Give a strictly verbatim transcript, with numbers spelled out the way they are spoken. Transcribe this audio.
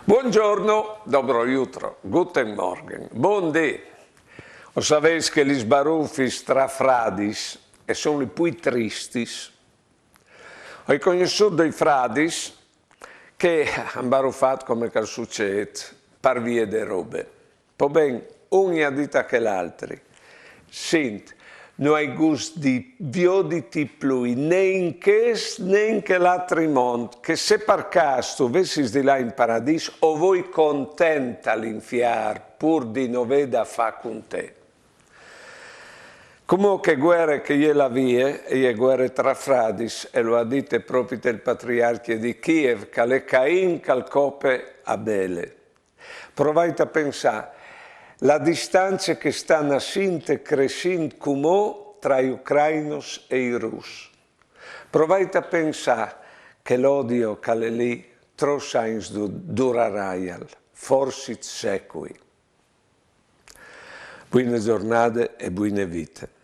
Buongiorno, dobro jutro, guten Morgen, bundì. O savês che lis barufis tra fradis a son lis plui tristis. O ai cognossût doi fradis che a àn barufât come che al sucêt par vie de robe. Po ben, un i à dit a chel altri: Sint, no ai gust di vioditi plui, né in chest né in chel altri mont, che se par câs tu vessis di lâ in paradîs, o voi content al infiarn pûr di no vê da fâ cun te. Cumò chê guere che e je là vie, e je guere tra fradis, e lu à dite propit il patriarcje di Kiev, che al è Cain che al cope Abele. Provait a pensâ la distance che e sta nassint e cressint cumò tra i ucrainos e i rus. Provait a pensâ che l'odio che al è li trops agns du-, duraraial, forsit secui. Buine zornade e buine vite.